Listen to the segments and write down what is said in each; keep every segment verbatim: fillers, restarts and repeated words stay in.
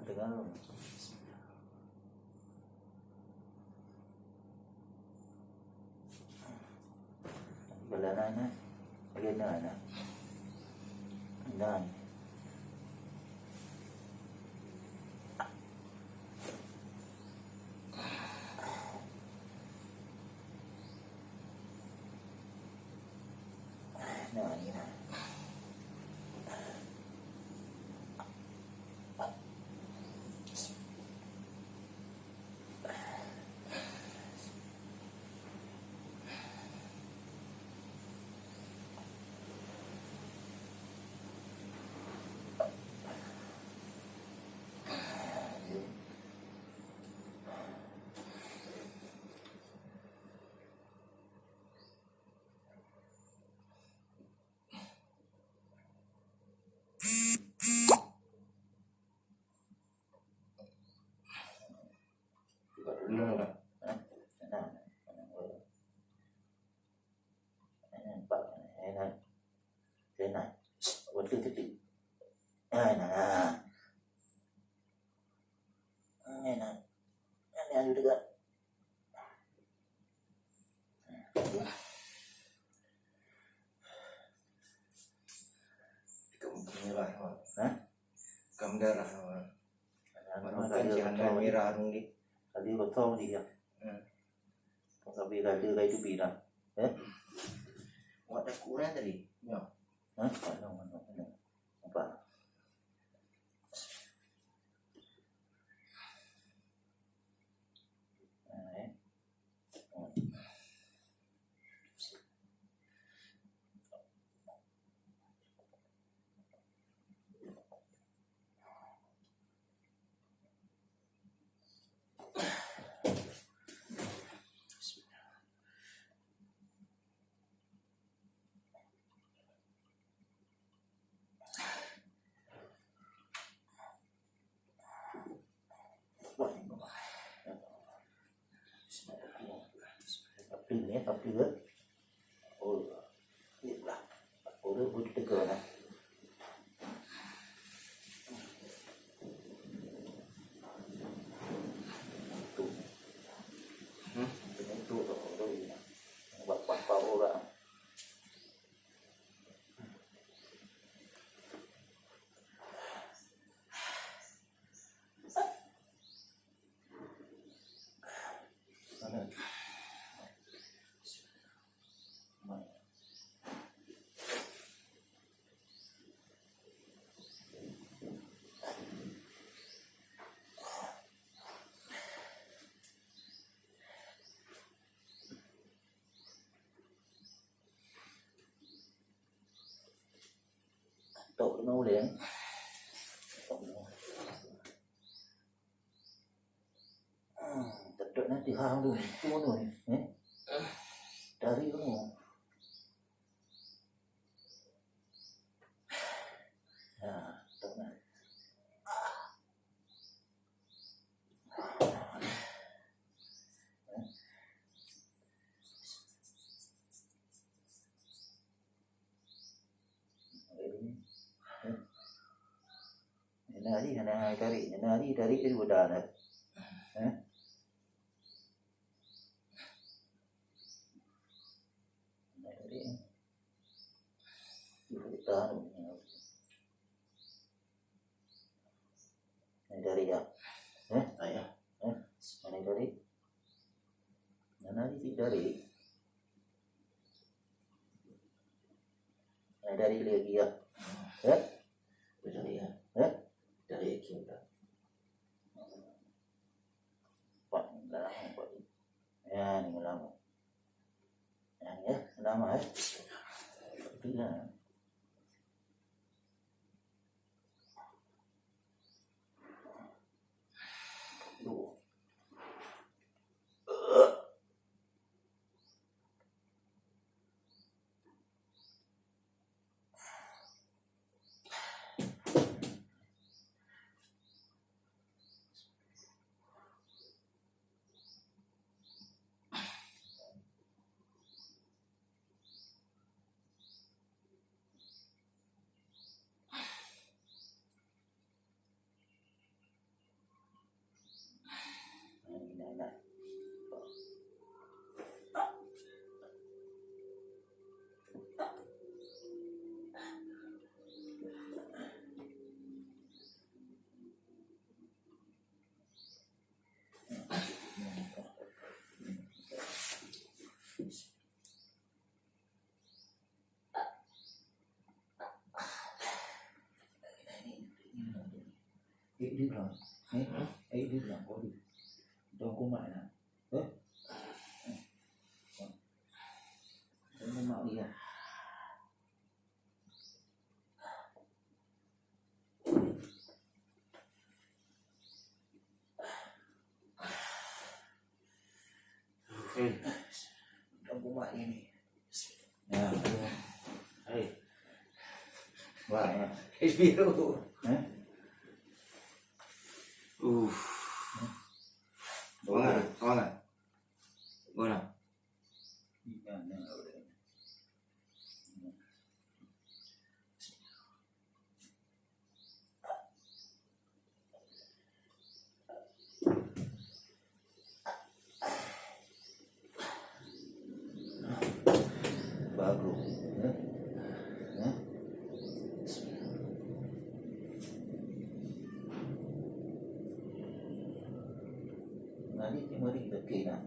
Teungoh. Bala na, na. Lagèe na, na. Na. Na, ni na. Kam merah, Wan. Hah? Kam darah, Wan. Anu, bukan si Hana merah, Wan. Tadi kosong dia. Hmm. Tapi ada lagi tu bina. Eh? Wak dah kurang tadi. Ya. Hah? Mana, mana, mana? Apa? Nah, eh. Tapi ni, tapi ke? Oh, ni lah. Aku dah buat tegur lah. Hmm? Ini tu, tu, tu, ini. Buat apa-apa orang. Tok lima uleng. Hmm, tetok nanti ha tu, tu tu, eh? Dari tu. Ya, tok na. Hana hari, hana tarik. Hana hari tarik dari boda na. Eh? Hana tarik. Tarik tahan. Hana tarik ya. Eh? Ayah. Eh? Hana tarik. Hana tarik, tarik. Nah, dari lagi ya. Ya? Dari ya. Ya? Dari kita. Pak, dah lama, Pak. Ya, ni lama. Ya, ni ya, lama, ya. Tapi ya. Duh. Eh, di dalam. Eh, eh, di dalam. Oh, di. Dong kumat na. Eh? Eh. Dong kumat iya. Eh, dong kumat ini. Ya. Hai. Wah, ya. Hai, biru. Eh? Uh. Semangat, semangat. Mana? Bagus. Ya. Ya. Mari, mari kita ke dah.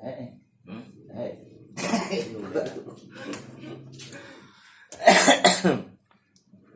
Eh, eh. Hmm? Eh.